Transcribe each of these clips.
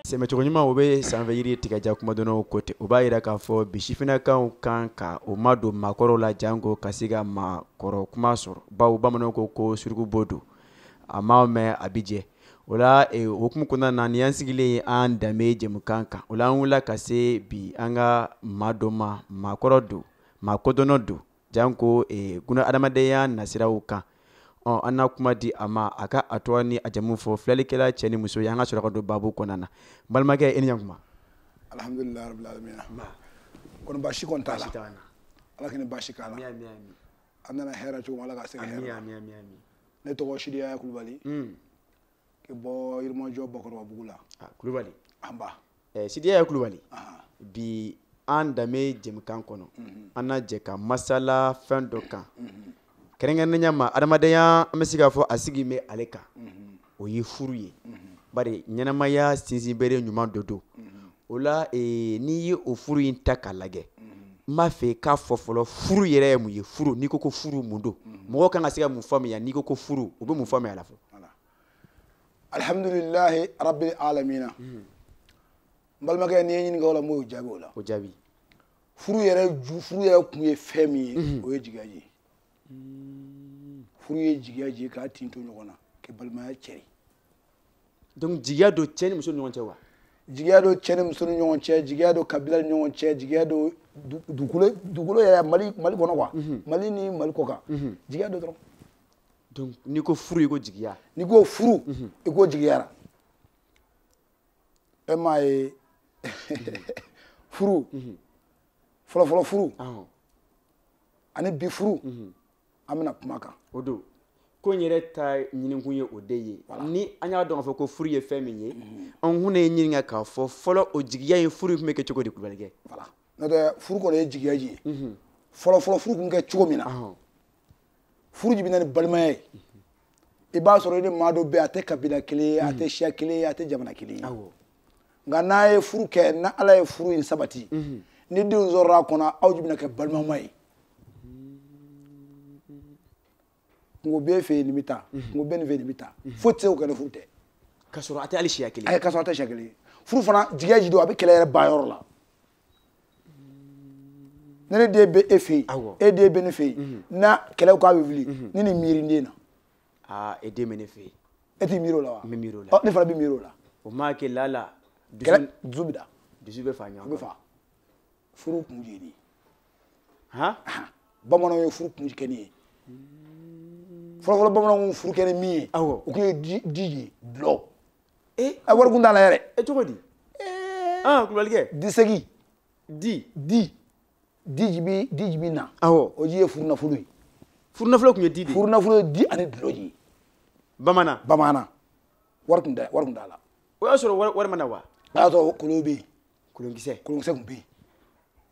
Sɛmɛcogo ɲuman o bɛ sanfɛ yiri tigɛja kumadɔnw ko ten, o b'a jira k'a fɔ bi sifinnakaw kan ka o ma don maakɔrɔw la janko ka se ka maakɔrɔ kuma sɔrɔ, bawo bamananw ko ko surukubo don a ma mɛn a bɛ jɛ. O la o hukumu kɔnɔna na nin y'an sigilen ye an danbe jɛmukan kan. O la an wulila ka se bi an ka maa dɔ ma, maakɔrɔ don, maa kodɔnna don, janko buna adamadenya nasiraw kan. Ɔ an na kuma di a ma, a ka a tɔgɔ ni a jamu fɔ filɛlikɛla cɛ ni muso ye, an ka sɔrɔ ka don baabu kɔnɔna na. N balimakɛ, e ni ɲankuma. Alhamdulilayi rabbil alamina. Kɔni baasi kɔni t'a la. Baasi t'an na. Ala kana baasi k'a la. Ami, ami, ami. An nana hɛrɛ cogo min, Ala ka se ka hɛrɛ. Ami, ami, ami, ami. Ne tɔgɔ Sidiyaya Kulubali. Ka bɔ Yirimajɔ Bakɔrɔbabugu la. Ah, Kulubali. Anba. Sidiyaya Kulubali. Ahan. Bi an danbe jɛmukan kɔnɔ, an na jɛ ka masala fɛn dɔ kan. Kɛrɛnkɛrɛnnenya ma adamadenya an bɛ se k'a fɔ a sigi bɛ ale kan, o ye furu ye, bari ɲɛnamaya sinsinbere ɲuman dɔ don. O la n'i ye o furu in ta k'a lajɛ, n b'a fɛ k'a fɔ fɔlɔ furu yɛrɛ ye mun ye. Furu, n'i ko ko furu mun don, mɔgɔw kan ka se ka mun faamuya? N'i ko ko furu, u bɛ mun faamuya a la fɔlɔ? Alhamdulilahi rabbil alamina. N balimakɛ, n'i ye ɲininka o la, n b'o jaabi o la. O jaabi. Furu yɛrɛ ju, furu yɛrɛ kun ye fɛn min ye, o ye jigiya ye. Furu ye jigiya ye k'a tin to ɲɔgɔn na, ka balimaya cɛri. Donc jigiya don cɛ ni muso ni ɲɔgɔn cɛ wa? Jigiya don cɛ ni muso ni ɲɔgɔn cɛ, jigiya don kabila ni ɲɔgɔn cɛ, jigiya don dugukolo yɛrɛ, Mali kɔnɔ quoi. Mali ni Mali kɔ kan. Jigiya don dɔrɔn. Donc n'i ko furu, i ko jigiya. N'i ko furu, i ko jigiyara. E m'a ye furu, fɔlɔfɔlɔ furu, ani bi furu, an bɛna kuma kan. O don. Ko n yɛrɛ ta ɲininkun ye o de ye. Ni an y'a dɔn k'a fɔ ko furu ye fɛn min ye, an kun ye ɲininka k'a fɔ fɔlɔ o jigiya ye furu tun bɛ kɛ cogo di, Kulubalikɛ? Voilà. N'o tɛ furu kɔni ye jigiya ye. Fɔlɔfɔlɔ furu tun kɛ cogo min na, furu de bɛ na ni balimaya ye. I b'a sɔrɔ i ni maa dɔ bɛ yen, a tɛ kabila kelen ye, a tɛ siya kelen ye, a tɛ jamana kelen ye. Nka n'a ye furu kɛ, ni Ala ye furu in sabati, ni denw sɔrɔla a kɔnɔ, aw de bɛna kɛ balimama ye. Kungo b'e fɛ yen, nin bɛ taa. Kungo bɛ nin fɛ yen, nin bɛ taa. Foyi tɛ se k'o kɛ ni furu tɛ. K'a sɔrɔ a tɛ hali siya kelen ye. Ayi, k'a sɔrɔ a tɛ siya kelen ye. Furu fana, jigiya ji don, a bɛ kɛlɛ yɛrɛ ban yɔrɔ la. Ni ne den bɛ e fɛ yen, e den bɛ ne fɛ yen, n'a kɛlɛ k'a bɛ wuli, ni nin miiri n den na. Aa, e den bɛ ne fɛ yen. E t'i miiri o la wa? N bɛ miiri o la. Ɔ, ne fana bɛ miiri o la. O m'a kɛ lala. Kɛlɛ, dusu bɛ da. Dusu bɛ fa ɲɔgɔn A bɛ fa. Furu kun ye nin ye. Han? Bamananw ye furu kun kɛ nin ye. Fɔlɔfɔlɔ bamananw kun furu kɛ ni min ye, o kun ye di ye, dulɔ. A wari kun t'a la yɛrɛ. E cogo di? Kulubalikɛ. Disegi. Di. Di. Di ji bi, di ji bi na. O ji ye furu nafolo ye. Furu nafolo kun ye di de ye. Furu nafolo ye di ani dulɔ ye. Bamanan. Bamanan. Wari kun tɛ, wari kun t'a la. O y'a sɔrɔ wari ma na wa? O y'a sɔrɔ kolon bɛ yen. Kolonkisɛ. Kolonkisɛ kun bɛ yen.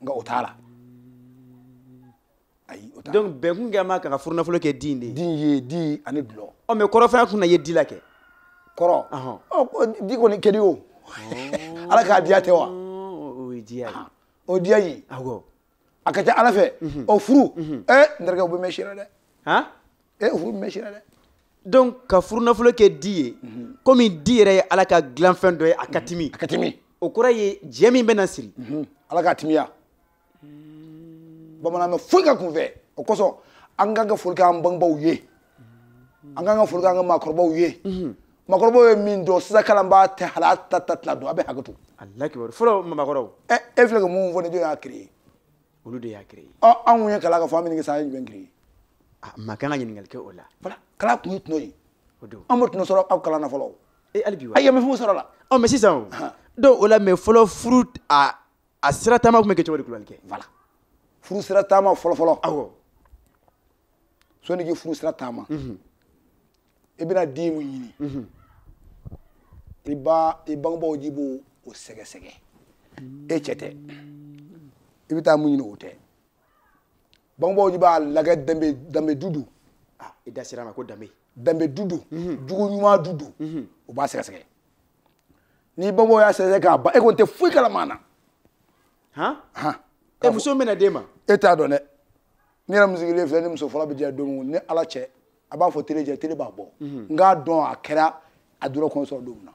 Nka o t'a la. Ayi, o t'a la. Donc bɛn kun kɛ ma kan ka furu nafolo kɛ di in de ye. Di ye, di ani dulɔ. Ɔ, mais kɔrɔ fana kun na ye di la kɛ. Kɔrɔ. Ɔ, ko di kɔni kɛ di o. Ala k'a diya tɛ wa? O ye diya ye. O diya ye. A ka ca Ala fɛ. O furu. N terikɛ, o bɛ mɛn si la dɛ. Han? O furu bɛ mɛn si la dɛ. Donc ka furu nafolo kɛ di ye, komi di yɛrɛ ye Ala ka dilanfɛn dɔ ye, a ka timi. A ka timi. O kɔrɔ ye jɛ min bɛ na siri. Ala k'a timiya. Bamanan bɛ foyi ka kunfɛ. O kosɔn an kan ka foli kɛ an bangebaaw ye. An kan ka foli kɛ an ka maakɔrɔbaw ye. Maakɔrɔbaw ye min dɔn, sisan kalan b'a tɛ hal'a ta ta tila dɔn, a bɛ hakɛ to. Alahi kibaru. Fɔlɔ maakɔrɔw. E filɛ ka mun fɔ nin, jɔn y'a créé? Olu de y'a créé. Ɔ, anw kun ye kalan kɛ fɔ an bɛ nin kɛ sa, an ye jumɛn créé? Ah, maa kan ka ɲininkali kɛ o la. Voilà, kalan kun ye tɔnɔ ye. O don. An ma tɔnɔ sɔrɔ aw kalan na fɔlɔ. E, hali bi wa? Ayi, an bɛ fɛn sɔrɔ a la. Ɔ, mais sisan o. Donc o la, mais fɔlɔ furu a sira taama kun bɛ kɛ cogo di, Kulubalikɛ? Voilà. Furu sira taama fɔlɔ fɔlɔ. Sɔnni k'i furu sira taama. I bɛna den mun ɲini. I ba i bangebaaw ji b'o o sɛgɛsɛgɛ. E cɛ tɛ. I bɛ taa mun ɲini o tɛ. Bangebaaw ji b'a lagɛ danbe dudu. Ah, i da sera a ma ko danbe. Danbe dudu. Jugu ɲuman dudu. O b'a sɛgɛsɛgɛ. Ni bangebaaw y'a sɛgɛsɛgɛ k'a ban, e kɔni tɛ foyi kalama a na. Han? Han. E muso min bɛna d'e ma? E t'a dɔn dɛ. Ne yɛrɛ min sigilen filɛ, ni muso fɔlɔ bɛ diya don min, ni Ala cɛ, a b'a fɔ télé jɛ, télé b'a bɔ. N k'a dɔn a kɛra a donna kɔɲɔ sɔrɔ don min na.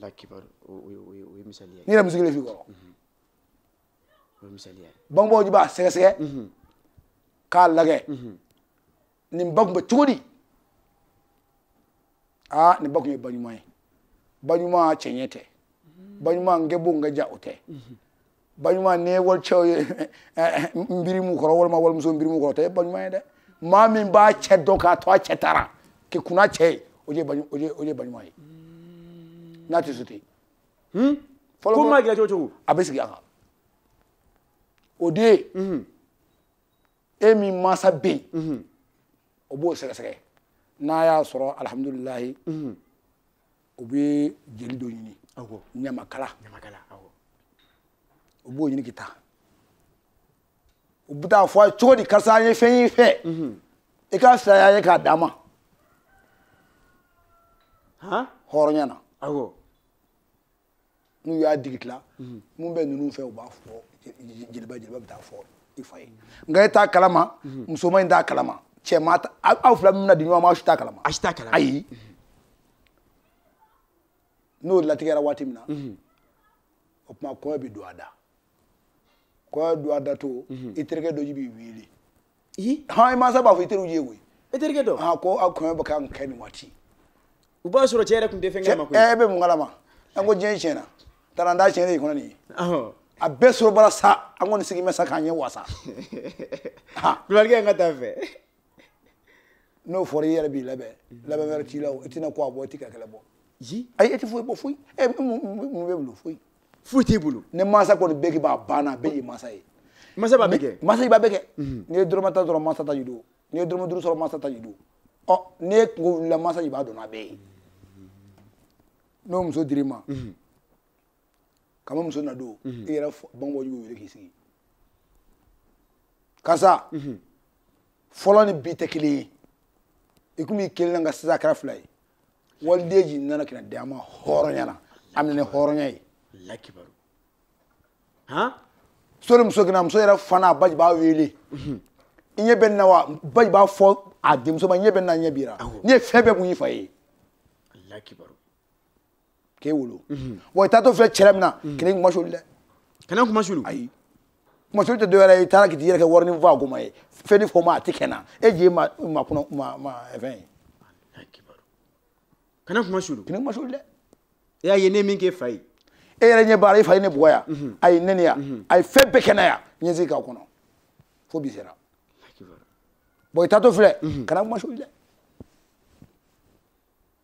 La kibaru, o ye misaliya ye. Ne yɛrɛ min sigilen f'i kɔrɔ. O ye misaliya ye. Bangebaaw b'a sɛgɛsɛgɛ k'a lagɛ. Nin ba tun bɛ cogo di? Aa, nin ba tun ye ba ɲuman ye. Ba ɲuman cɛɲɛ tɛ. Ba ɲuman n kɛ bon n kɛ ja o tɛ. Ba ɲuman n'i ye walicɛw ye n biri mun kɔrɔ walima walimuso n biri mun kɔrɔ o tɛ ba ɲuman ye dɛ. Maa min b'a cɛ dɔn k'a to a cɛ taara k'i kunna cɛ ye, o de ye ba ɲuman ye. N'a tɛ so ten. Fɔlɔ ko maa gɛlɛya cogo cogo. A bɛ sigi a kan. O de ye e min mansa bɛ yen, o b'o sɛgɛsɛgɛ. N'a y'a sɔrɔ alihamudulilayi, o bɛ jeli dɔ ɲini. Ɲamakala. Ɲamakala, awɔ. O b'o ɲini k'i ta. O bɛ taa fɔ a ye cogo di, karisa an ye fɛn y'i fɛ. I k'a fisaya an ye k'a d'a ma. Han? Hɔrɔnya na. Awɔ. N'u y'a digi tila, mun bɛ ninnu fɛ u b'a fɔ jeliba bɛ taa fɔ i fa ye. Nka e t'a kalama, musoman in t'a kalama, cɛman t'a, aw fila min bɛna di ɲɔgɔn ma, aw si t'a kalama. A si t'a kalama. Ayi. N'o latigɛra waati min na, o tuma kɔɲɔ bɛ don a da. Kɔɲɔ don a da to, i terikɛ dɔ b'i wele. Han, i mansa b'a fɔ i teriw ye koyi. I terikɛ dɔ? Han, ko aw kɔɲɔ bɛ kan kɛ nin waati. U b'a sɔrɔ cɛ yɛrɛ tun tɛ fɛn kalama koyi. E bɛ mun kalama? An ko diɲɛ tiɲɛna. Taara n da tiɲɛ de kɔnɔ nin ye. A bɛɛ sɔrɔ bara sa, an kɔni sigi bɛ sa k'an ɲɛ wasa. Kulubalikɛ n ka taa fɛ. N'o fɔra i yɛrɛ b'i labɛn. Labɛn wɛrɛ t'i la o, i tɛna ko a bɔ, i tɛ ka kɛlɛ bɔ. Ayi, e tɛ foyi bɔ foyi. E mun b'e bolo foyi. Foyi t'e bolo. Ni mansa kɔni bɛɛ k'i b'a banna, bɛɛ y'i mansa ye. Mansa b'a bɛɛ kɛ. Mansa b'a bɛɛ kɛ. N'i ye dɔrɔmɛ tan sɔrɔ mansa ta juru. N'i ye dɔrɔmɛ duuru sɔrɔ mansa ta juru. Ɔ, n'i ye kungo wulila mansa i b'a dɔn n'a bɛɛ ye. N'o muso dir'i ma. Kama muso na don, i yɛrɛ bangebaaw y'u wele k'i sigi. Karisa, fɔlɔ ni bi tɛ kelen ye. I kun b'i kelen na nka sisan a kɛra fila ye. Waliden ji nana ka na di an ma hɔrɔnya la. A minɛ ni hɔrɔnya ye. Lakibaru. Han? Sɔni muso kɛnɛ, muso yɛrɛ fa n'a ba b'a wele. I ɲɛ bɛ nin na wa? Ba b'a fɔ a denmuso ma, ɲɛ bɛ nin na, ɲɛ b'i la. N'i ye fɛn bɛɛ mun y'i fa ye. Lakibaru. K'e wolo. Wa i taatɔ filɛ cɛla min na, kana kuma soli dɛ. Kana kuma soli? Ayi. Kuma soli tɛ dɔwɛrɛ ye, i taara k'i yɛrɛ kɛ wari ni fa ko ma ye. Fɛn ni fɔ ma a tɛ kɛ na. E je ma ma kɔnɔ ma ma fɛn ye. Lakibaru. Kana kuma soli? Kana kuma soli dɛ. E y'a ye ne min k'e fa ye. E yɛrɛ ɲɛ b'a la, e fa ye ne bugɔ yan. A ye nɛni yan. A ye fɛn bɛɛ kɛ na yan. N ɲɛ sigi k'a kɔnɔ. Fo bi sera. Bon i taatɔ filɛ, kana kuma soli dɛ.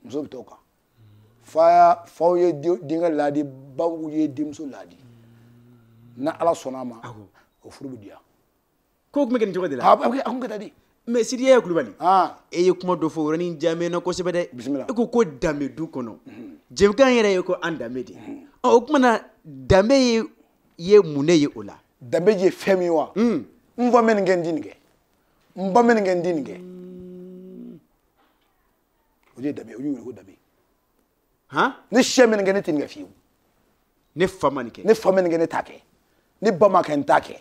Muso bɛ t'o kan. Fa faw ye denkɛ laadi, baw ye denmuso laadi. N'a Ala sɔnna a ma, o furu bɛ diya. Ko tun bɛ kɛ nin cogo de la. A kun kɛ tan de. Mais Sidiya Kulubali, e ye kuma dɔ fɔ o yɔrɔnin jaabi na kosɛbɛ dɛ. Bisimila. E ko ko danbe du kɔnɔ. Jɛmukan yɛrɛ ye ko an danbe de. Ɔ o tuma na danbe ye mun de ye o la? Danbe ye fɛn min ye wa? N fa bɛ nin kɛ, n ti nin kɛ. N ba bɛ nin kɛ, n ti nin kɛ. O de ye danbe ye, o y'u wele ko danbe. Han? Ne siya bɛ nin kɛ, ne tɛ nin kɛ fiyewu. Ne fa ma nin kɛ. Ne fa bɛ nin kɛ, ne t'a kɛ. Ne ba ma kɛ, n t'a kɛ.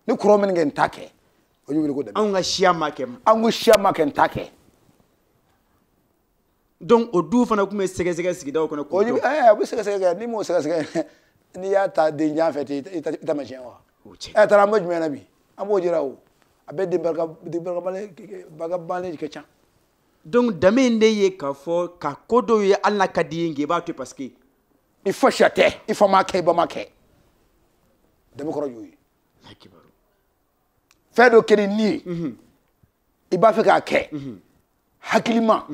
Ne kɔrɔ bɛ nin kɛ, n t'a kɛ. O y'u wele ko danbe. Anw ka siya ma kɛ. Anw ka siya ma kɛ, n t'a kɛ. Donc o du fana tun bɛ sɛgɛsɛgɛ sigidaw kɔnɔ k'o dɔn. O bɛ sɛgɛsɛgɛ kɛ, n'i m'o sɛgɛsɛgɛ, n'i y'a ta den jan fɛ ten, i ta ma tiɲɛ wa? Ɛ taara an bɛ jumɛn na bi? An b'o jira o. A bɛɛ den barika bannen ka ca. Donc danbe in de ye k'a fɔ ka ko dɔw ye hali n'a ka di i ye nka i b'a to parce que. I fa siya tɛ, i fa ma kɛ, i ba ma kɛ. Danbe kɔrɔ y'o ye. Fɛn dɔ kɛra ni ye, i b'a fɛ k'a kɛ, hakilima,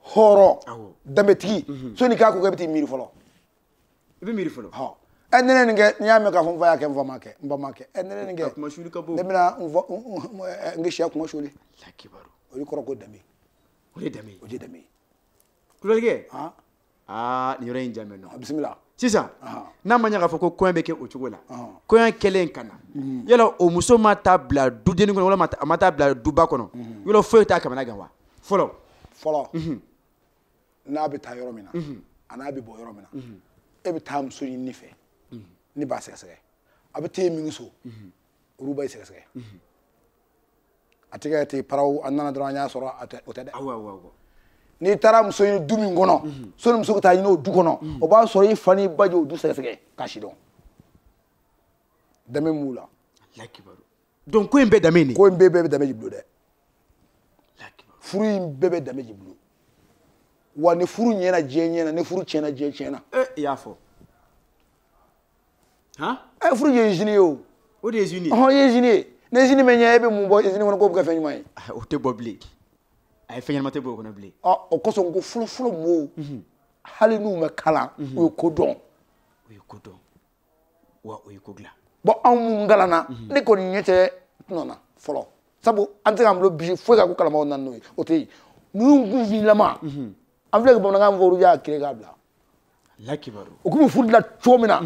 hɔrɔn, danbetigi, sɔnni k'a ko kɛ i bɛ t'i miiri fɔlɔ. I bɛ miiri fɔlɔ. Ɛ ne ne nin kɛ, n'i y'a mɛn k'a fɔ n fa y'a kɛ, n fa ma kɛ, n ba ma kɛ. Ɛ ne ne nin kɛ. A kuma suli ka bon. Ne bɛna n fa n ka siya kuma suli. Lakibaru. O de kɔrɔ ko danbe. O de ye danbe ye. O de ye danbe ye. Kulubalikɛ. Aa, nin yɔrɔ in jaabi nɔ. Bisimila. Sisan n'a ma ɲɛ k'a fɔ ko kɔɲɔ bɛ kɛ o cogo la, kɔɲɔ kɛlen ka na, yala o muso ma taa bila dudennin kɔnɔ walima a ma taa bila duba kɔnɔ, yɔrɔ foyi t'a kamana gan wa fɔlɔ? Fɔlɔ, n'a bɛ taa yɔrɔ min na, a n'a bɛ bɔ yɔrɔ min na, e bɛ taa muso ɲini fɛ, ne b'a sɛgɛsɛgɛ. A bɛ t'e min so, olu b'a sɛgɛsɛgɛ. A tɛ kɛ ten paraw, an nana dɔrɔn an y'a sɔrɔ, o tɛ dɛ. Awɔ, awɔ, awɔ. N'i taara muso ɲini du min kɔnɔ, sɔnni muso ka taa ɲini o du kɔnɔ, o b'a sɔrɔ i fa n'i ba jɔ o du sɛgɛsɛgɛ k'a si dɔn. Danbe m'u la. Donc ko in bɛɛ danbe de. Ko in bɛɛ bɛ danbe de bolo dɛ. Furu in bɛɛ bɛ danbe de bolo. Wa ni furu ɲɛna, diɲɛ ɲɛna, ni furu tiɲɛna, diɲɛ tiɲɛna. I y'a fɔ. Han? Furu ye usine ye o. O de ye usine ye. Ɔhɔn, i ye usine ye. Ni usine ma ɲɛ, e bɛ mun bɔ usine kɔnɔ k'o bɛ kɛ fɛn ɲuman ye? O tɛ bɔ bilen. A ye fɛn ɲɛnama tɛ bɔ o kɔnɔ bilen. Ɔ, o kosɔn ko fɔlɔ fɔlɔ mɔɔw, hali n'u ma kalan, u ye ko dɔn. U ye ko dɔn. Wa u ye ko dilan. Bon, anw mun kalanna, ne kɔni ɲɛ tɛ tɔnɔ na fɔlɔ. Sabu an tɛ se k'an bolo bisi foyi kan ko kalanbaaw nana n'o ye. O tɛ yen. Ninnu kun filama. An filɛ ka bamanankan fɔ, olu y'a créé k'a bila. Lakibaru. O kun bɛ furu dilan cogo min na,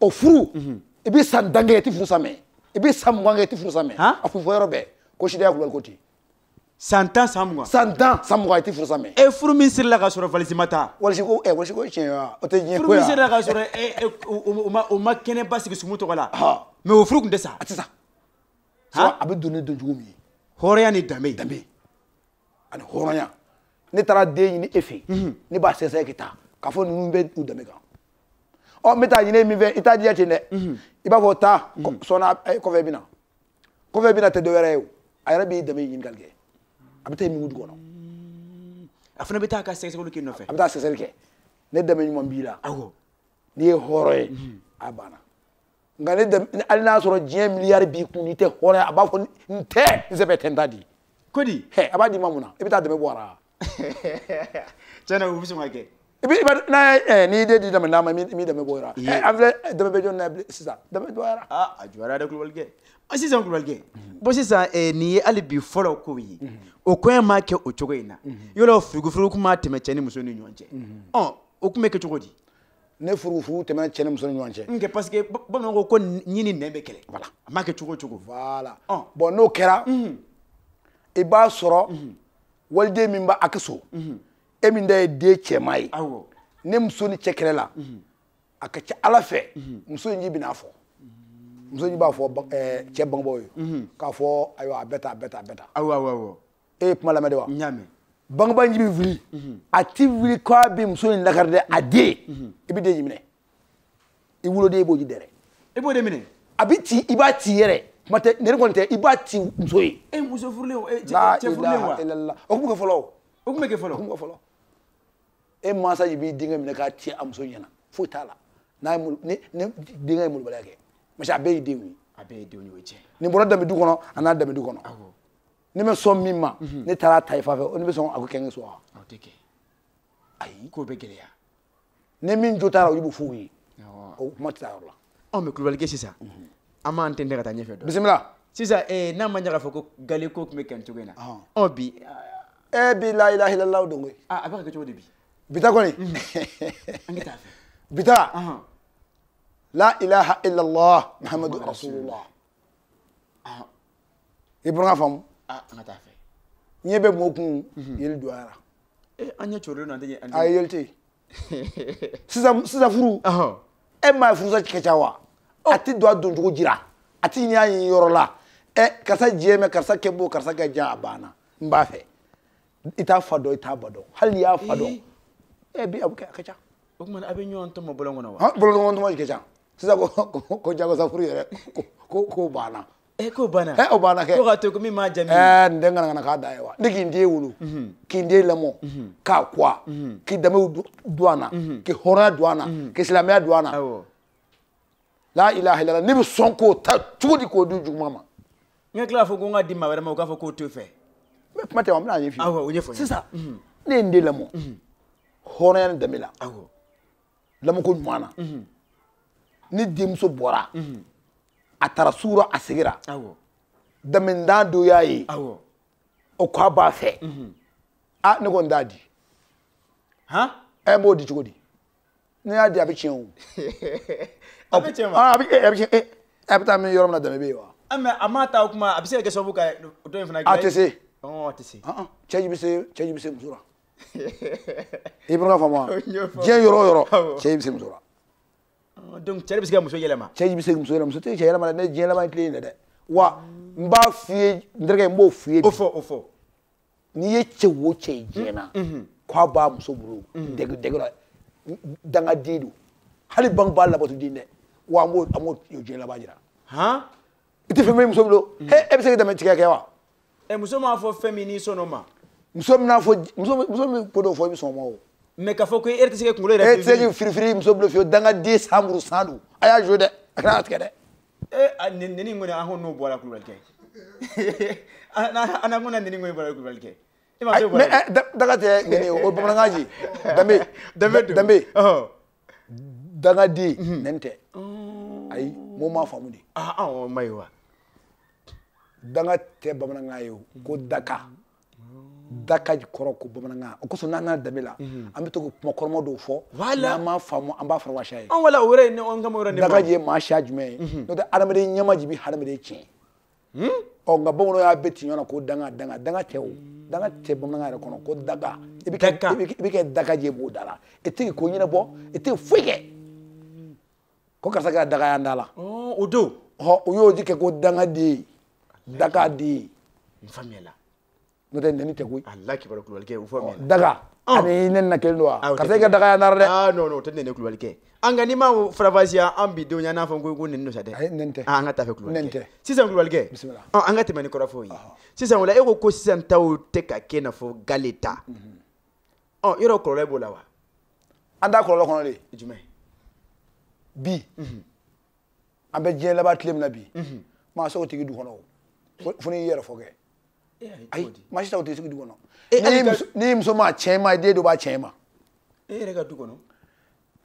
o furu, i bɛ san 10 kɛ, i tɛ furu sa mɛn. I bɛ san 20 kɛ, i tɛ furu sa mɛn. A furu fɔ yɔrɔ bɛɛ. Ko Sidaya Kulubali ko ten. San 10, san 20. San 10, san 20, i tɛ furu sa mɛn. E furu min sirila ka sɔrɔ valise ma taa. Walisi ko, walisi ko tiɲɛ ye wa? O tɛ diɲɛ ko Furu ye min sirila ka sɔrɔ o ma kɛnɛba sigi sumu tɔgɔ la. Mais o furu kun tɛ sa. A tɛ sa. A bɛ don ni don jugu min ye. Hɔrɔnya ni danbe. Danbe. Ani hɔrɔnya. Ne taara den ɲini e fɛ yen. Ne b'a sɛgɛsɛgɛ ka taa. K'a fɔ ninnu bɛ u danbe kan. Ɔ, n bɛ taa ɲini min fɛ, i t'a diya ten dɛ. I b'a fɔ taa, sɔnna kɔfɛ i bɛ na. Kɔfɛ i bɛ na tɛ dɔ wɛrɛ ye o. A yɛrɛ b'i danbe ɲininkali kɛ. A bɛ taa min du kɔnɔ. A fana bɛ taa ka sɛgɛsɛgɛli kɛ nɔfɛ. A bɛ taa sɛgɛsɛgɛli kɛ. Ne danbe ɲuman b'i la. Awɔ. N'i ye hɔrɔn ye, a banna. Nka ne hali n'a sɔrɔ diɲɛ miliyari b'i kun, n'i tɛ hɔrɔn ye, a b'a fɔ n tɛ n sɛbɛ tɛ n t'a di. Ko di? A b'a d'i ma mun na? I bɛ taa dɛmɛ bɔ a la. Tiɲɛ na, o bɛ sɔn ka kɛ. I bɛ n'a ye n'i den di dɛmɛ n'a ma, i m'i dɛmɛ bɔ yɔrɔ. An filɛ dɛmɛ bɛ jɔn na sisan, dɛmɛ bɔ yɔrɔ. Aa, a jɔra dɛ Kulubalikɛ. Sisan Kulubalikɛ, bon sisan nin ye hali bi fɔlɔ kow ye. O kɔɲɔ ma kɛ o cogo in na. Yɔrɔ furugufurugu kun ma tɛmɛ cɛ ni muso ni ɲɔgɔn cɛ. Ɔ, o kun bɛ kɛ cogo di? Ne furugufurugu tɛmɛna cɛ ni muso ni ɲɔgɔn cɛ. Nkɛ parce que bamananw ko ko ɲi ni nɛn bɛ kɛlɛ. Voilà. A ma kɛ cogo o cogo. Voilà. Bon, n'o kɛra, i b'a sɔrɔ waliden min b'a kɛ so, e min da ye den cɛman ye. Awɔ. Ne muso ni cɛ kɛlɛ la, a ka ca Ala fɛ, muso in ji bɛna fɔ. Muso in b'a fɔ cɛ bangebaaw ye. K'a fɔ ayiwa a bɛ tan, a bɛ tan, a bɛ tan. Awɔ, awɔ, awɔ. E ye kuma lamɛn de wa? N y'a mɛn. Bangebaa in ji bɛ wuli. A ti wuli k'a bɛ muso in lakari dɛ, a den. I bɛ den in minɛ. I woloden, i b'o ji dɛrɛ. I b'o de minɛ? A bɛ ci, i b'a ci yɛrɛ. Kuma tɛ, nɛni kɔni tɛ, i b'a ci muso ye. E muso furulen o, cɛ furulen wa? La ilaha illallah. O kun bɛ kɛ fɔlɔ o. O kun bɛ kɛ fɔlɔ. O kun bɛ kɛ fɔlɔ. E mansa de b'i denkɛ minɛ k'a ci a muso ɲɛna. Foyi t'a la. N'a ye malo, ni denkɛ ye malobaliya kɛ. Parce que a bɛɛ y'i denw ye. A bɛɛ ye denw ye, o ye tiɲɛ. Nin bɔra danbe du kɔnɔ, a n'a danbe du kɔnɔ. Awɔ. Ne bɛ sɔn min ma, ne taara ta i fa fɛ, ne bɛ sɔn a ko kɛ n so wa? O tɛ kɛ. Ayi. K'o bɛ gɛlɛya. Ni min jo t'a la, olu bɛ f'u ye. Awɔ. O kuma tɛ taa yɔrɔ la. Ɔ, mais Kulubalikɛ sisan, an b'an tɛntɛn ka taa ɲɛfɛ dɔɔnin. Bisimila. Sisan, n'a ma ɲɛ k'a fɔ ko gale ko tun bɛ kɛ nin cogo in na. Ɔ, bi. Bi la ilaha illallah don koyi. A bɛ ka kɛ cogo di bi? Bi ta kɔni. An ka taa fɛ. Bi ta. La ilaha illallah Muhammadu Rasulullah. I bɔra ka faamu? An ka taa fɛ. Ɲɛ bɛ mɔgɔ kun, yeli dɔgɔyara. An ɲɛ cɔrilen don, an tɛ ɲɛ, an tɛ Ayi, yeli tɛ yen. Sisan furu. E m'a ye furusa ka ca wa? A tɛ don a doncogo jira. A tɛ ɲɛ a ɲini yɔrɔ la. Karisa jɛ mɛ, karisa kɛ bo, karisa kɛ jan, a banna. N b'a fɛ. I t'a fa dɔn, i t'a ba dɔn. Hali n'i y'a fa dɔn. Bi a bɛ kɛ, a ka ca. O tuma a bɛ ɲɔgɔn tɔmɔ bɔlɔn kɔnɔ wa? Hɔn, bɔlɔn kɔnɔ tɔmɔ ka ca. Sisan ko jagosa furu yɛrɛ, ko banna. Ko banna. O banna kɛ. Ko ka to ko min m'a jaabi. Nin den kana k'a da ye wa? Ne k'i den wolo, k'i den lamɔ, k'a kuwa, k'i danbew don a na, k'i hɔrɔnya don a na, k'i silamɛya don a na. Awɔ. La ilaha illallah, ne bɛ sɔn k'o ta cogo di k'o di juguman ma? N ka tila k'a fɔ ko n ka di maa wɛrɛ ma, o k'a fɔ k'o t'o fɛ. Mais kuma tɛ wa, n bɛna ɲɛf'i ye. Awɔ, o ɲɛfɔ n ye. Sisan, ne ye n den lamɔ. Hɔrɔnya ni danbe la. Awɔ. Lamɔko ɲuman na. Ni denmuso bɔra, a taara sugu la, a seginna. Awɔ. Daminɛdan dɔ y'a ye. Awɔ. O k'a b'a fɛ. Ne kɔni t'a di. Han? Ɛ n b'o di cogo di? N'i y'a di a bɛ tiɲɛ o. A bɛ tiɲɛ wa? A bɛ tiɲɛ. A bɛ taa min yɔrɔ min na danbe bɛ yen wa? Mais a ma ta o kuma a bɛ se ka kɛ sababu ka dɔ in fana. A tɛ se. Ɔ a tɛ se. Cɛ ji bɛ se muso la. I bɛ ka faamu wa? Diɲɛ yɔrɔ o yɔrɔ cɛ ji bɛ se muso la. Donc cɛ de bɛ se ka muso yɛlɛma. Cɛ ji bɛ se muso yɛlɛma, muso tɛ cɛ yɛlɛma dɛ, ne diɲɛ laban tile in dɛ. Wa n b'a f'i ye n terikɛ n b'o f'i ye. O fɔ o fɔ. N'i ye cɛ o cɛ ye diɲɛ na k'a b'a muso bolo dɛgɛ la dangaden don hali bange b'a labato den dɛ wa an b'o diɲɛ laban jira. Han? I tɛ fɛn bɛ muso bolo e bɛ se ka dɛmɛ tigɛ kɛ wa? Ɛ muso m'a fɔ fɛn min n'i sɔnn'o ma. Muso bɛna fɔ muso min ko dɔw fɔ i bɛ sɔn o ma o. Mais k'a fɔ ko e yɛrɛ tɛ se ka kunkolo yɛrɛ. E tɛ se k'i firifiri muso bolo fiyewu dangaden san muru san don a y'a joué dɛ a kana tigɛ dɛ. E neni kɔni an ko n'o bɔra Kulubalikɛ. An ko na neni kɔni bɔra Kulubalikɛ. Mais daga tɛ neni o ye bamanankan ji danbe. Danbe don. Danbe. Dangaden neni tɛ. Ayi mɔgɔw m'a faamu de. Ah o ma ye wa. Danga tɛ bamanankan ye o ko daka. Daka kɔrɔ ko bamanankan o kosɔn n'an nana danbe la an bɛ to ka kuma kɔrɔma dɔw fɔ. Voilà. N'an m'a faamu an b'a farawasiya ye. An wala o yɛrɛ ye an ka yɔrɔ ne. Daga ye maa siya jumɛn ye? N'o tɛ adamaden ɲɛmaji bɛ hadamaden tiɲɛ. Ɔ nka bamananw y'a bɛɛ ci ɲɔgɔn na ko danga danga danga tɛ o danga tɛ bamanankan yɛrɛ kɔnɔ ko daga. I bɛ kɛ dagaji ye b'o da la i tɛ ko ɲɛnabɔ i tɛ foyi kɛ ko karisa kɛra daga y'an da la. O don. Ɔ u y'o de kɛ ko dangaden dagaden. N faamuyala. N'o tɛ nɛni tɛ koyi. Ala kibaru Kulubalikɛ o faamuyala. Daga ani nɛni na kelen don wa? Karisa i ka daga y'an da la dɛ. Ah non non o tɛ nɛni Kulubalikɛ. An nka n'i ma faranfasiya an bi denw ye an n'a fɔ ko nɛni don sa dɛ. Ayi nɛni tɛ. An ka taa fɛ Kulubalikɛ. Nɛni tɛ. Sisan Kulubalikɛ. Bisimila. An ka tɛmɛ ni kɔrɔfɔw ye. Sisan o la e ko ko sisan taw tɛ ka kɛ i n'a fɔ gale ta. Ɔ yɔrɔ kɔlɔlɔ b'o la wa? An t'a kɔlɔlɔ kɔnɔ de. Jumɛn? Bi. An bɛ diɲɛ laban tile min na bi. Maa se o tigi du kɔnɔ o. Fo n'i yɛrɛ fɔ kɛ. Ayi maa si tɛ o tigi du kɔnɔ. N'i muso ma tiɲɛ ma i den dɔ b'a tiɲɛ ma. E yɛrɛ ka du kɔnɔ?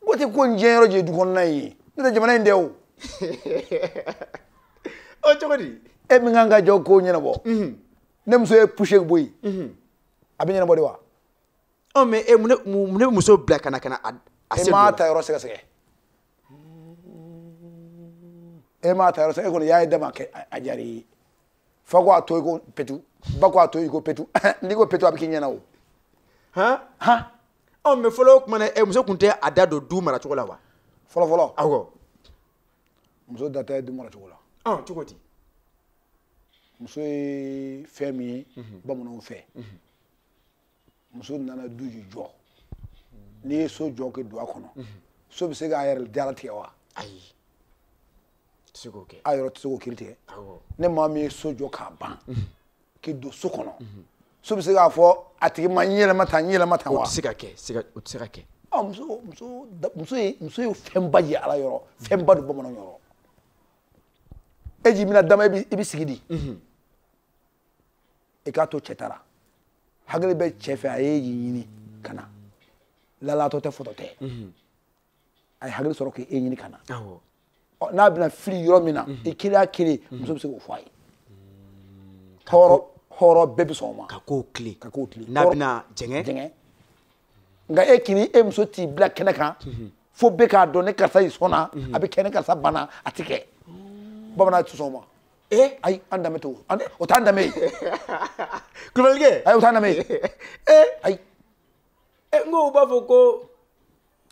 Ko tɛ ko in diɲɛ yɔrɔ jɛ du kɔnɔna ye n'o tɛ jamana in tɛ o. O cogo di? E min kan ka jɔ ko ɲɛnabɔ. Ne muso ye poussé bɔ yen. A bɛ ɲɛnabɔ de wa? Ɔ mais e mun ne bɛ muso bila ka na a se. E m'a ta yɔrɔ sɛgɛsɛgɛ. E m'a ta yɔrɔ sɛgɛsɛgɛ e kɔni y'a ye dama kɛ a diyara i ye. Fa ko a to i ko petu ba ko a to i ko petu n'i ko petu a bɛ k'i ɲɛna o. Han? Han. Ɔ mais fɔlɔ o tuma na muso tun tɛ a da don du maracogo la wa? Fɔlɔ fɔlɔ. Awɔ. Muso da tɛ du maracogo la. Ɔ cogo di? Muso ye fɛn min ye bamananw fɛ. Muso nana du jɔ. N'i ye so jɔ k'i don a kɔnɔ. So bɛ se k'a yɛrɛ diyalatigɛ wa? Ayi. Tɛ se k'o kɛ. A yɔrɔ tɛ se k'o kiiri tigɛ. Awɔ. Ne maa min ye so jɔ k'a ban. K'i don so kɔnɔ. So bɛ se k'a fɔ a tigi ma n yɛlɛma tan n yɛlɛma tan wa? O tɛ se ka kɛ o tɛ se ka kɛ. Ɔ muso ye fɛnba ye Ala yɔrɔ fɛnba don bamananw yɔrɔ. E ji bɛna dama i bɛ sigi di. I k'a to cɛ ta la. Hakili bɛ cɛ fɛ a ye ɲini ka na. Lalatɔ tɛ fɔtɔ tɛ. A ye hakili sɔrɔ k'e ɲini ka na. Awɔ. Ɔ n'a bɛna fili yɔrɔ min na i kelen a kelen muso bɛ se k'o fɔ a ye. Hɔrɔn bɛɛ bɛ sɔn o ma. Ka kow tilen. Ka kow tilen. N'a bɛna jɛngɛ. Jɛngɛ. Nka e kini e muso t'i bila kɛnɛ kan. Fo bɛɛ k'a dɔn ne karisa y'i sɔnna a bɛ kɛ ne karisa banna a ti kɛ. Bamanan tɛ sɔn o ma. Eh? Ayi an danbe t'o o t'an danbe ye. Kulubalikɛ. Ayi o t'an danbe ye. Eh? Ayi. N ko u b'a fɔ ko.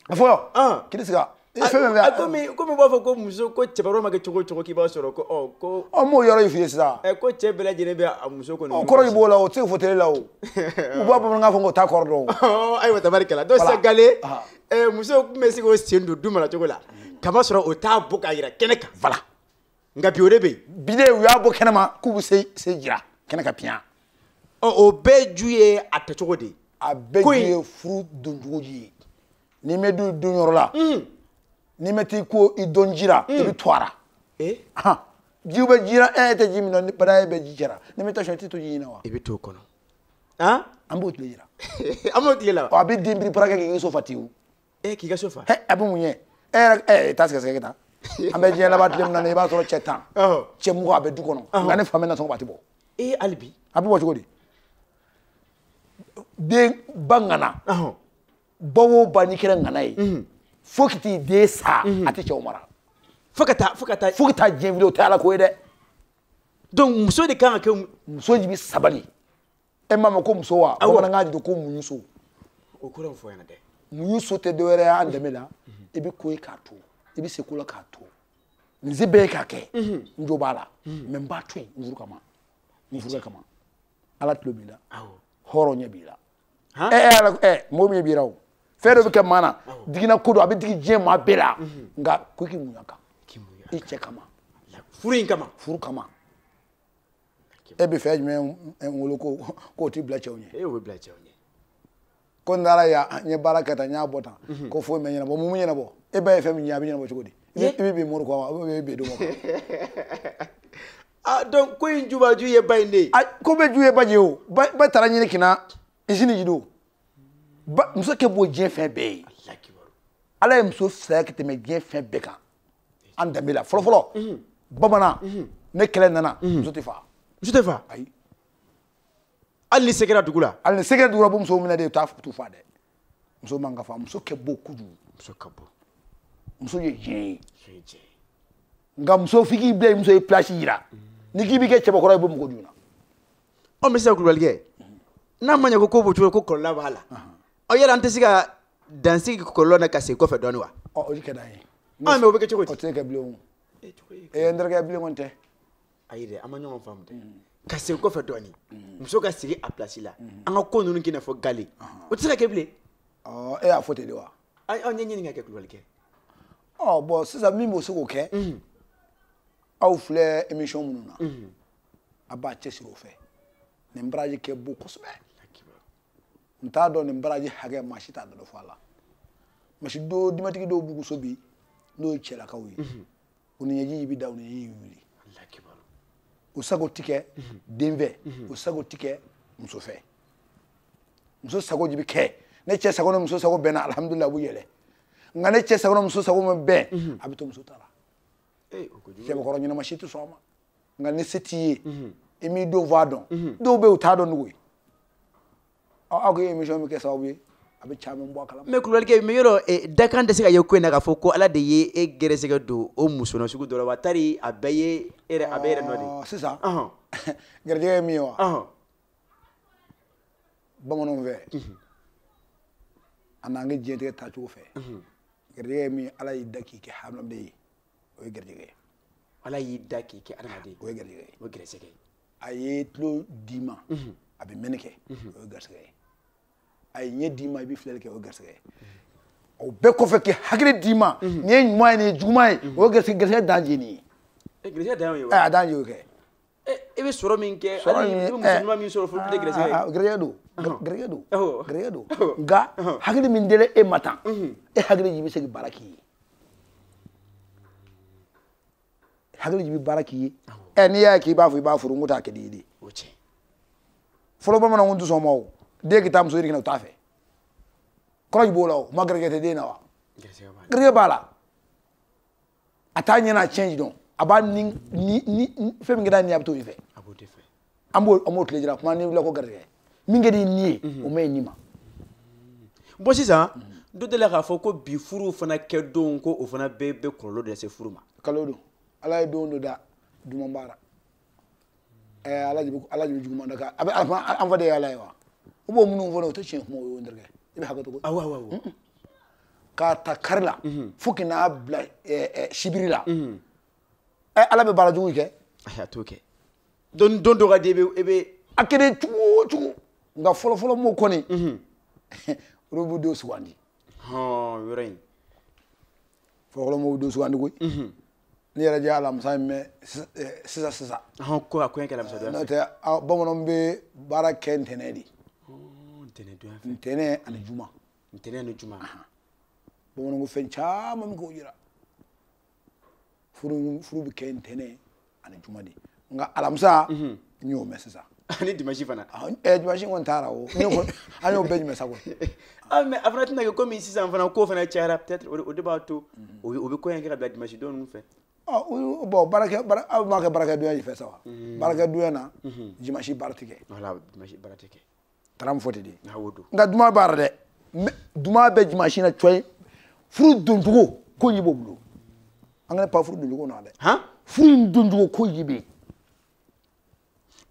A fɔ. K'i tɛ se ka. Fɛn fɛn bɛ. Komi u b'a fɔ ko muso ko cɛbakɔrɔ ma kɛ cogo o cogo k'i b'a sɔrɔ ko ɔ ko. Ɔ n b'o yɔrɔ in f'i ye sisan. Ɛ ko cɛ bɛɛ lajɛlen bɛ a muso kɔni. Ɔ kɔrɔ de b'o la o tɛ se ka fɔ télé la o. U b'a bamanankan fɔ nka o t'a kɔrɔ dɔn o. Ayiwa tabarikala donc sisan Gale. Muso tun bɛ se k'o sen don du mara cogo la. Kamasɔrɔ o t'a bɔ k'a jira kɛnɛ kan. Voilà. Nka bi o de bɛ yen. Bi de u y'a bɔ kɛnɛma k'u bɛ se jira kɛnɛ kan piyan. Ɔ o bɛɛ ju ye a tacogo de ye. A bɛɛ ju ye furu doncogo ye. N'i ma don yɔrɔ la. N'i ma t'i ko i dɔn ji la i bɛ to a la. Jiw bɛ ji la e tɛ ji min na bada e bɛ ji cɛra n'i ma taa sɔn i tɛ to ji ɲini wa. I bɛ t'o kɔnɔ. Han? An b'o tile jira. An b'o tile la. A bɛ den biri para kɛ k'i ka so fa tewu. E k'i ka so fa. A bɛ mun ɲɛ? E yɛrɛ e t'a sɛgɛsɛgɛ ka taa. An bɛ diɲɛ laban tile min na i b'a sɔrɔ cɛ 10. Cɛ 20 a bɛ du kɔnɔ. Nka ne fa bɛ nasɔngɔ a tɛ bɔ. E hali bi. A bɛ bɔ cogo di? Den ba ŋana. Ba o ba n'i kɛra ŋana ye fo k'i t'i den sa a tɛ cɛw mara. Fo ka taa fo ka taa diɲɛ wuli o tɛ Ala ko ye dɛ. Donc muso de kan ka kɛ muso de bɛ sabali. E m'a mɛn ko muso wa bamanankan de don ko muɲuso. O kɔrɔ fɔ ɲɛna dɛ. Muɲuso tɛ dɔwɛrɛ ye an dɛmɛ la. I bɛ ko ye k'a to i bɛ se ko la k'a to. Nin se bɛɛ ye k'a kɛ n jo b'a la mais n b'a to yen n furu kama n furukɛ kama. Ala tulo b'i la hɔrɔn ɲɛ b'i la. Ɛ ala mɔgɔ min b'i la o fɛn dɔ bɛ kɛ maa na digina ko don a bɛ digi diɲɛ maa bɛɛ la nka ko k'i muɲu a kan i cɛ kama. Furu in kama. Furu kama. E bɛ fɛn jumɛn n wolo ko k'o t'i bila cɛw ɲɛ. E y'o bila cɛw ɲɛ. Ko n taara yan n ye baara kɛ tan n y'a bɔ tan ko foyi ma ɲɛnabɔ mun bɛ ɲɛnabɔ e ba ye fɛn min ɲɛ a bɛ ɲɛnabɔ cogo di i bɛ bin mori kɔ wa i bɛ bin don kɔ. Ah donc ko in jubaju ye ba in de ye. Ko bɛ ju ye ba ye o ba taara ɲini kina i sini ji don ba muso kɛ bɔ diɲɛ fɛn bɛɛ ye. Ala ye muso fisaya ka tɛmɛ diɲɛ fɛn bɛɛ kan an danbe la fɔlɔ fɔlɔ bamanan ne kɛlɛ nana muso tɛ fa. Muso tɛ fa. Ayi. Hali ni sɛgɛra dugu la. Hali ni sɛgɛra dugu la, muso minɛ de t'u fa dɛ. Muso man ka fa, muso kɛ bon kojugu. Muso ka bon. Muso ye diɲɛ ye. Nka muso f'i k'i bila i muso ye place yira. Ni k'i b'i kɛ cɛbakɔrɔ ye i bɛ mɔgɔ dun na. Ɔ mais sisan Kulubalikɛ, n'a ma ɲɛ ko ko b'o cogo ko kɔlɔlɔ b'a la. Ɔ yala an tɛ se ka dansigi kɔlɔlɔ na ka segin kɔfɛ dɔɔni wa? Ɔ o de ka d'an ye. Ah mais o bɛ kɛ cogo di? O tɛ se ka kɛ bilen o. Ee n terikɛ bilen kɔni tɛ. Ayi dɛ an ma ɲɔgɔn faamu dɛ. Ka segin kɔfɛ dɔɔni muso ka sigi a place la an ka ko ninnu k'i n'a fɔ gale o tɛ se ka kɛ bilen. Ɔ e y'a fɔ ten de wa? Ayi aw ɲɛ ɲininka kɛ Kulubalikɛ. Ɔ bon sisan min b'o se k'o kɛ aw filɛ émission minnu na a b'a cɛsiri o fɛ nin baraji kɛ bon kosɛbɛ n t'a dɔn nin baraji hakɛ maa si t'a dɔn fɔ a la masi dɔw dimatigi dɔw b'u so bi n'o ye cɛlakaw ye u ni ɲɛji bɛ da u ni ɲɛji bɛ wuli. O sago ti kɛ den fɛ o sago ti kɛ muso fɛ muso sago de bɛ kɛ ne cɛ sago ni muso sago bɛnna alihamudulilayi a b'u yɛlɛ nka ne cɛ sago ni muso sago ma bɛn a bɛ to muso ta la cɛbakɔrɔ ɲɛnama si tɛ sɔn a ma nka ni se t'i ye i m'i don fɔ a dɔn dɔw bɛ yen u t'a dɔn nugu ye aw ka émission bɛ kɛ sababu ye a bɛ caman bɔ a kalama. Mais Kulubalikɛ mais yɔrɔ dakan tɛ se ka ye ko in na k'a fɔ ko Ala de ye e gɛrɛsɛgɛ don o muso na sugu dɔ la wa tari a bɛɛ ye e yɛrɛ a bɛɛ yɛrɛ nɔ de ye. Sisan gɛrɛjɛgɛ ye min ye wa bamananw fɛ a n'an ka diɲɛtigɛ taacogo fɛ gɛrɛjɛgɛ ye min ye Ala y'i da k'i kɛ hadamaden ye o ye gɛrɛjɛgɛ ye. Ala y'i da k'i kɛ hadamaden ye o ye gɛrɛjɛgɛ ye. O ye gɛrɛsɛgɛ ye. A ye tulo d'i ma a bɛ mɛnni kɛ o ye gɛrɛsɛgɛ ye. A ye ɲɛ d'i ma i bɛ filɛli kɛ o ye gɛrɛsɛgɛ ye. O bɛɛ kɔfɛ k'i hakili d'i ma nin ye ɲuman ye nin ye juguman ye o ye gɛrɛsɛgɛ gɛrɛsɛgɛ dan ye nin ye. Gɛrɛsɛgɛ dan ye o ye wa? A dan ye o kɛ. E bɛ sɔrɔ min kɛ hali i bɛ muso ɲuman min sɔrɔ fo tɛ gɛrɛsɛgɛ ye. Gɛrɛsɛgɛ don gɛrɛsɛgɛ don gɛrɛsɛgɛ don nka hakili min dira e ma tan e hakili ji bɛ se ka baara k'i ye hakili ji bɛ baara k'i ye ɛ n'i y'a ye k'i b'a fɔ i b'a furu n ko t'a kɛ di ye de. O tiɲɛ. Fɔlɔ bamananw kun tɛ sɔn o ma o. Den k'i taa muso ɲini ka na o t'a fɛ kɔrɔ b'o la o ma gɛrɛgɛ tɛ den na wa gɛrɛgɛ b'a la a t'a ɲɛ n'a tiɲɛ dɔn a b'a ni fɛn min kɛra nin ye a bɛ t'o de fɛ an b'o tile jira kuma ni wulila ko gɛrɛgɛ min kɛ di ni ye o ma ɲi ni ma. Bon sisan dɔ delila k'a fɔ ko bi furu fana kɛ don ko o fana bɛɛ bɛ kɔlɔlɔ de lase furu ma. Kalo don Ala ye don dɔ da duman b'a la Ala de bɛ juguman da a bɛ an fa de ye Ala ye wa. U b'o minnu fɔ o tɛ tiɲɛ kuma o ye n terikɛ i bɛ hakɛ to koyi. Awɔ awɔ awɔ. K'a ta kari la fo k'i n'a bila sibiri la Ala bɛ baara jugu kɛ. Ayi a t'o kɛ. Don dɔ ka di e bɛ. A kɛra cogo o cogo nka fɔlɔ fɔlɔ m'o kɔni olu b'u denw sugandi. Hɔn yɔrɔ in. Fɔlɔ fɔlɔ m'o denw sugandi koyi. Ne yɛrɛ jɛ alamisa in mɛn sisan sisan. Hɔn ko a koɲɛ kɛra alamisa don. N'o tɛ bamananw bɛ baara kɛ ntɛnɛn de. Ntɛnɛn ani juma. Ntɛnɛn ani juma. Bamananw ko fɛn caman bɛ k'o yira. Furu bɛ kɛ ntɛnɛn ani juma de. Nka alamisa n y'o mɛn sisan. Ani dimanche fana. Dimanche kɔni taara o. An y'o bɛɛ jumɛn sa koyi. Ah mais a fana tɛna kɛ komi sisan fana ko fana cayara peut-être o de b'a to o bɛ ko in kɛ ka bila dimanche don ninnu fɛ. Ɔ bon baarakɛ aw b'a kɛ baarakɛdonya de fɛ sa wa. Baarakɛdonya na dimanche baara tɛ kɛ. Voilà dimanche baara tɛ kɛ. Taara fɔ ten de. Awɔ don. Nka duman b'a la dɛ. Duman bɛ dimanche na cɔyi furu doncogo ko in b'o bolo an kana pan furu doncogo na dɛ furu in doncogo ko in bɛ yen.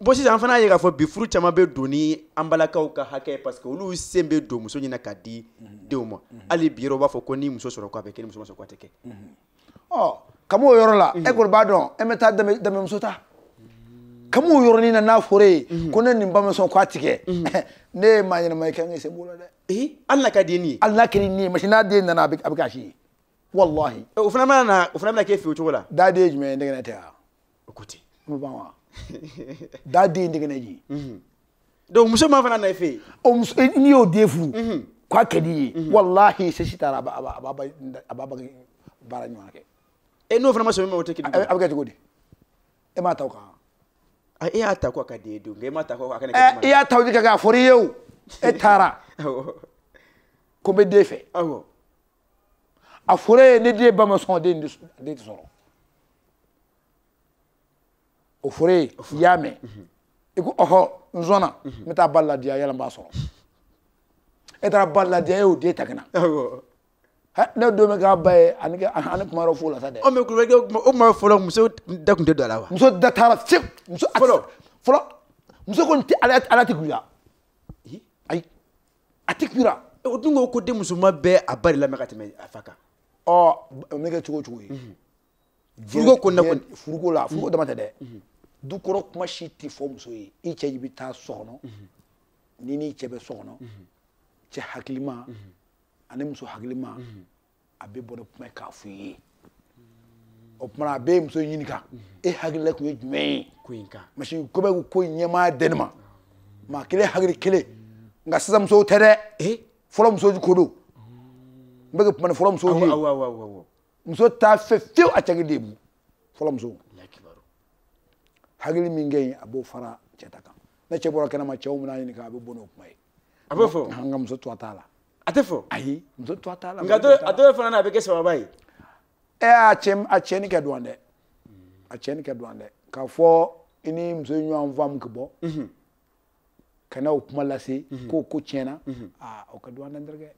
Bon sisan an fana y'a ye k'a fɔ bi furu caman bɛ don ni an balakaw ka hakɛ parce que olu sen bɛ don muso ɲɛna ka di denw ma hali bi yɛrɛ u b'a fɔ ko ni muso sɔrɔ ko a bɛ kɛ ni muso ma sɔrɔ ko a tɛ kɛ. Ɔ kami o yɔrɔ la e kɔni b'a dɔn e bɛ taa danbe muso ta kami o yɔrɔnin na n'a fɔra e ye ko ne nin ba ma sɔn k'a tigɛ ne ye maa ɲɛnama ye k'an k'i sen b'o la dɛ. Hali n'a ka di ni ye. Hali n'a kɛra ni ye masi n'a den nana a bɛ k'a si ye walahi. O fana mana na o fana bɛna k'e fɛ o cogo la. Da den ye jumɛn ye ne kɛnɛ tɛ wa. O ko ten. N bɛ ban wa. Da den denkɛ ji. Donc muso ma fana na i fɛ yen. O muso n'i y'o den furu k'a ka di i ye walahi sesi taara a b'a ba baara ɲuman kɛ. E n'o fana ma sɔn min ma o tɛ kelen. A bɛ kɛ cogo di? E m'a ta o kan. E y'a ta ko a ka di e don nka e m'a ta ko a kana kɛ. E y'a ta o de kan k'a fɔra i ye o e taara ko n bɛ den fɛ. Awɔ. A fɔra e ye ne den ba ma sɔn den tɛ sɔrɔ. O fɔra e ye i y'a mɛn i ko ɔhɔ n sɔnna n bɛ taa ba ladiya yala n b'a sɔrɔ e taara ba ladiya e y'o den ta ka na ne don bɛ k'a ba ye ani kuma yɔrɔ fo la sa dɛ. Ɔ mɛ Kulubali o kuma fɔlɔ muso da tun tɛ don a la wa. Muso da taara fiyewu muso fɔlɔ fɔlɔ muso kɔni tɛ ala tɛ kuya ayi a tɛ kuya. O dun ko ko den musoman bɛɛ a ba de lamɛn ka tɛmɛ a fa kan. Ɔ o bɛ kɛ cogo o cogo ye. Furuko ko na kɔni. Furuko la furuko dama tɛ dɛ. Du kɔrɔ kuma si tɛ fɔ muso ye i cɛ bɛ taa so kɔnɔ ni n'i cɛ bɛ so kɔnɔ cɛ hakilima ani muso hakilima a bɛ bɔ ni kuma ye k'a fɔ i ye o tuma a bɛ muso ɲininka e hakilila tun ye jumɛn ye ko in kan masi ko bɛ ko in ɲɛmaa dɛnɛ ma maa kelen hakili kelen nka sisan musow tɛ dɛ fɔlɔ musow ko don n bɛ ka kuma ni fɔlɔ musow ye muso t'a fɛ fiyewu a cɛ k'i lebu fɔlɔ musow. Hakili min kɛ yen a b'o fara cɛ ta kan ne cɛ bɔra kɛnɛma cɛw bɛna ɲininka a bɛ bɔ n'o kuma ye. A b'o fɔ. An ka muso tɔ t'a la. A tɛ fɔ. Ayi muso tɔ t'a la. Nka a dɔw fana na a bɛ kɛ sababa ye. Ɛ a cɛnni kɛ don dɛ a cɛnni kɛ don dɛ k'a fɔ i ni muso ye ɲɔgɔn faamu ka bɔ ka na o kuma lase k'o ko tiɲɛna aa o ka don an terikɛ.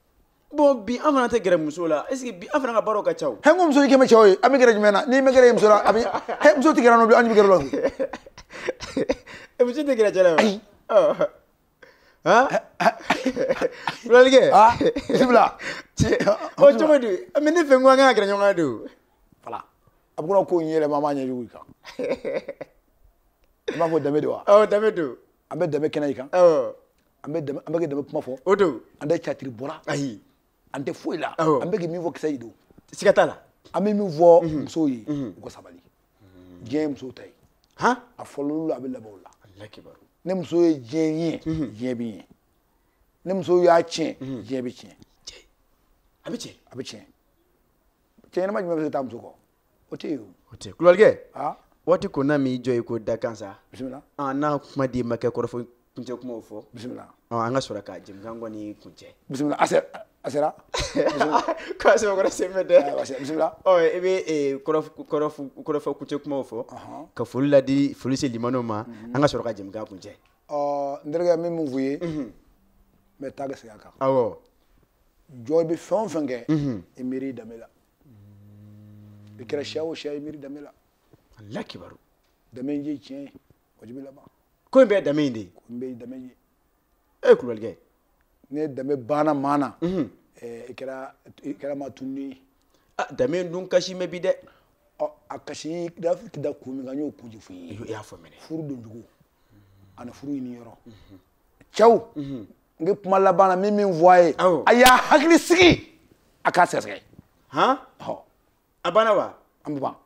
Bon bi an fana tɛ gɛrɛ muso la est ce que bi an fana ka baaraw ka ca o. Hɛ n ko muso kɛmɛ cɛw ye an bɛ gɛrɛ jumɛn na n'i ma gɛrɛ muso la a bɛ hɛ muso tɛ gɛrɛ an na bilen an bɛ gɛrɛ o la. Muso tɛ gɛrɛ cɛ la wa. Ayi. Han. Kulubalikɛ. Ah bisimila. O cogo di mais ne fɛ n ko an kan ka gɛrɛ ɲɔgɔn na de o. Voilà a bɛ kɔnɔ ko in yɛlɛma an b'a ɲɛjugu i kan. I b'a fɔ danbe de wa. Awɔ danbe don. An bɛ danbe kɛnɛ i kan. Awɔ. An bɛ kɛ danbe kuma fɔ. O don. An tɛ catiri bɔra. Ayi. An tɛ foyi la an bɛ k'i min fɔ kisɛ yi don. Siga t'a la. An bɛ min fɔ musow ye u ka sabali diɲɛ ye musow ta ye. Han. A fɔlɔ olu la a bɛ laban o la. Alakibaru. Ni muso ye diɲɛ ɲɛ diɲɛ bɛ ɲɛ ni muso y'a tiɲɛ diɲɛ bɛ tiɲɛ. A bɛ tiɲɛ. A bɛ tiɲɛ. Cɛ ɲɛnama jumɛn bɛ se ka taa muso kɔ o tɛ yen o. O tɛ Kulubalikɛ. Ah. Waati ko n'a m'i jɔ i ko da kan sa. Bisimila. N'a kuma di ma kɛ kɔrɔfɔ kuncɛ kumaw fɔ. Bisimila. An ka sɔrɔ ka jɛmukan kɔni kuncɛ. Bisimila a sera. Ko a sɛbɛkɔrɔ sen bɛ dɛ. Bisimila. Ɔ i bɛ kɔrɔfɔ kuncɛ kumaw fɔ. Ka foli ladi foli se limanaw ma an ka sɔrɔ ka jɛmukan kuncɛ. Ɔ n terikɛ n bɛ min f'u ye. N bɛ taa ka segin a kan. Awɔ. Jɔ i bɛ fɛn o fɛn kɛ. I miiri i danbe la. I kɛra siya o siya i miiri danbe la. Alakibaru. Danbe in ye tiɲɛ ye o de bɛ laban. Ko in bɛɛ ye danbe in de ye. Ko in bɛɛ ye danbe ye. E Kulubalikɛ. Ne danbe banna maa na. I kɛra maa tununnen ye. Ah danbe in dun kasi mɛ bi dɛ. Ɔ a kasi da kun min kan n y'o kun de f'i ye. I y'a fɔ mɛnɛ. Furu doncogo ani furu ɲini yɔrɔ. Cɛw n bɛ kuma laban na min fɔ a ye. A y'a hakili sigi a k'a sɛgɛsɛgɛ. Han. Ɔ. A banna wa. An bɛ ban.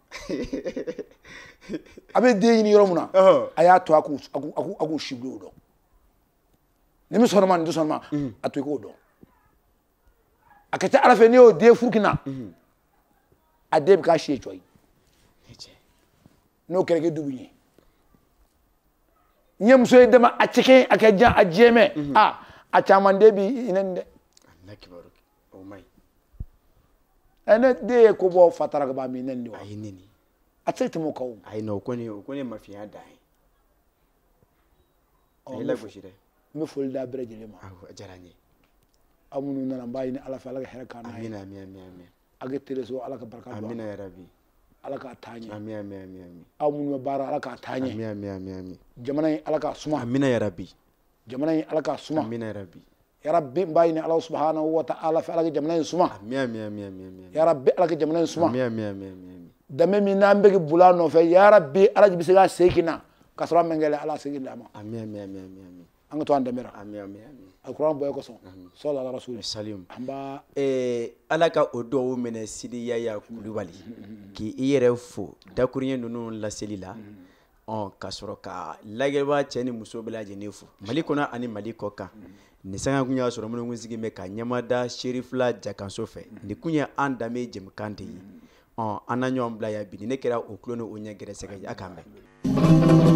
A bɛ den ɲini yɔrɔ min na. A y'a to a k'u si bulon dɔn. Ni min sɔnna ma nin tɛ sɔn ma a to i k'o dɔn. A ka ca Ala fɛ n'i y'o den furu kina a den bɛ k'a si ye cɔ ye. N'o kɛra k'i du bɛ ɲɛ. N ye muso ye dama a cɛ kɛ a ka jan a jɛmɛ a caman den b'i nɛni dɛ. O man ɲi. Ɛ ne den ye ko bɔ fa taara ka ban a m'i nɛni de wa. A y'i nɛni. A tɛ se ka tɛmɛ o kan o. Ayi non o kɔni ye mafiya dan ye. A y'i lagosi dɛ. N bɛ foli d'a bɛɛ lajɛlen ma. Awɔ a diyara n ye. Aw minnu nana, n b'a ɲini Ala fɛ, Ala ka hɛrɛ k'an n'a ye. Amina, amin, amin, amin. A ka teleso, Ala ka barika don a la. Amina yarabi. Ala k'a taa ɲɛ. Amin, amin, amin, amin. Aw minnu bɛ baara, Ala k'a taa ɲɛ. Amin, amin, amin, amin. Jamana in, Ala k'a suma. Amina yarabi. Jamana in, Ala k'a suma. Amina yarabi. Yarabi, n b'a ɲini Ala subhanahu wa ta'ala fɛ, Ala ka jamana in suma. Amin, amin, amin, amin, amin. Yarabi, Ala ka jamana in suma. Amin, amin, amin, amin. Danbe min n'an bɛ k'i boli a nɔfɛ, yarabi, Ala bɛ se k'a segin na k'a sɔrɔ an mɛn kɛlɛ, Ala segin d'a ma. Amin, amin, amin, amin, amin. An ka to an dɛmɛ la. Amin, amin, amin. Alikuran bɔ kosɔn, sɔli ala rasuli. Salim. An b'a Ala ka o duwawu minɛ. Sidi Yaya Kulubali, k'i i yɛrɛ fo dakuruɲɛ ninnu laseli la, ɔ ka sɔrɔ ka lajɛbaa cɛ ni muso bɛɛ lajɛlen fo Mali kɔnɔ ani Mali kɔ kan. Nin sanga kun y'a sɔrɔ minnu kun sigi bɛ ka ɲɛmada Serifila Jakanso fɛ. Nin kun ye an danbe jɛmukan de ye. Ɔ an na ɲɔgɔn bila yan bi. Ni ne kɛra o tulo ni o ɲɛ gɛrɛsɛgɛ ye, a k'an bɛn.